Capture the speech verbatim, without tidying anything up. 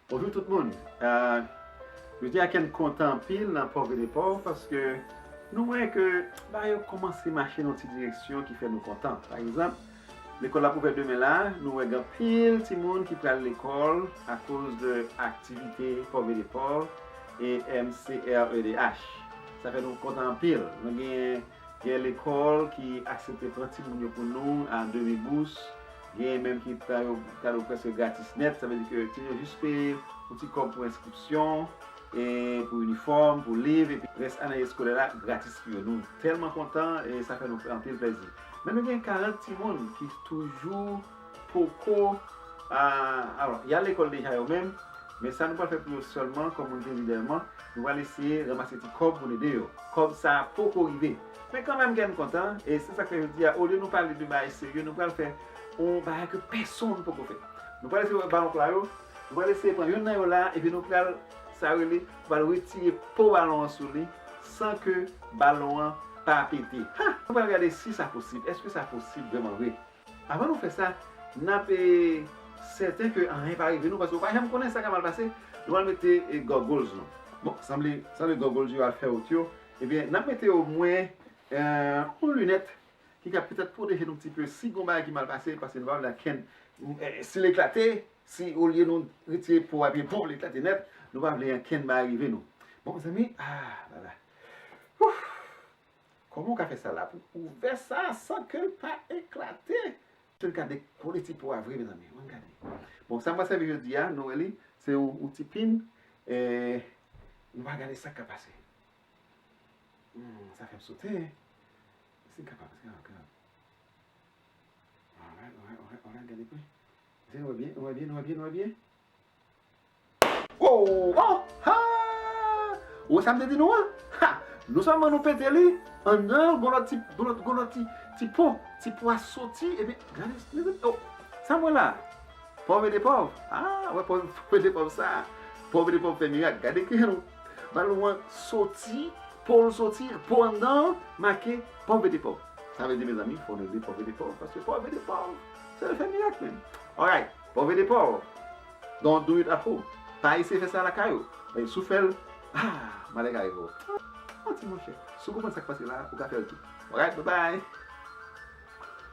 Bonjou tout moun. Euh, jodi a Ken kontan anpil nan Pòv e Depòv paske nou wè ke bagay yo kòmanse mache nan yon ti direksyon ki fè nou kontan. Pa egzanp, lekòl ap ouvè demen la, nou wè gen anpil timoun ki pral lekòl akoz de aktivite Pòv e Depòv e M C R E D H. Sa fè nou kontan anpil. Nou gen Gen lekòl ki aksepte pran timoun yo pou nou a demi bous. Gen menm ki ta yo kado prèske gratis nèt. Sa vle di ke timoun yo jis peye yon ti kòb pou enskripsyon, e pou inifòm, pou liv, epi rès ane eskolè la gratis pou yo. Nou tèlman kontan e sa fè nou anpil plèzi. Men nou gen karant timoun ki toujou poko, a, alò, y al lekòl deja yo menm, men sa nou pral fè pou yo sèlman, kòm moun te di dèyèman, nou pral eseye ranmase ti kòb pou n ede yo. Kòb sa a poko rive. Men kanmenm, Ken kontan, e se sa k fè jodi a, olye nou pale de bagay serye, nou pral fè yon bagay ke pèsonn poko fè. Nou pral eseye wè balon pla yo, nou pral eseye pran youn nan yo la, epi nou pral, sa rele, nou pral retire po balon an sou li, san ke balon an pa pete. Ha! Nou pral gade si sa posib. Èske sa posib vrèman vre? Avan nou fè sa, n ap, e, sèten ke anyen pa rive nou, paske ou pa janm konnen sa ka mal pase. Nou al mete, e, goggles nou. Bon, sanble, sanble goggles yo al fè wot yo. Ebyen, n ap mete omwen, e, yon linèt ki ka petèt pwoteje nou ti pe si gon bagay ki mal pase, paske nou pa vle Ken, e, si l eklate, si olye nou retire po a, epi bon, l eklate nèt, nou pa vle ankenn bagay rive nou. Bon, mezanmi, ah, la la. Ouf! Kòman w ka fè sa la pou ouvè sa san ke l pa eklate? Fè l ka dekole ti po a vre, mezanmi. Ann gade. Bon, sa m pral sèvi jodi a, nou wè li, se yon, yon ti pin. E, nou va gade sa k ka pase. Hmm, sa fè m sote. Si m kapab, si m kapab. Alright, alright, alright, alright, gade pre. Èske nou wè byen? Nou wè byen, nou wè byen, nou wè byen? Oh, oh, ha! Ou wè sa m te di nou an? Ha! Non sèlman nou pete li, anndan l, gon lòt ti, gon lòt, gon lòt ti, ti po, ti po a soti, epi, gade, mezanmi, oh, sa m wè la? Pòv e Depòv. Ah, wè, Pòv, Pòv e Depòv sa. Pòv e Depòv fè mirak. Gade ki jan nou, balon an soti, po l soti, po anndan an, make Pòv e Depòv. Sa vle di, mezanmi, fò nou ede Pòv e Depòv, paske Pòv e Depòv, se l fè mirak menm. Alright, Pòv e Depòv, don't do it at home. Pa eseye fè sa lakay ou. Men si w fè l, ah, malè ka rive w. Manti, monchè. Si w konprann sa k pase la, ou ka fè l tou. Alright, bye bye.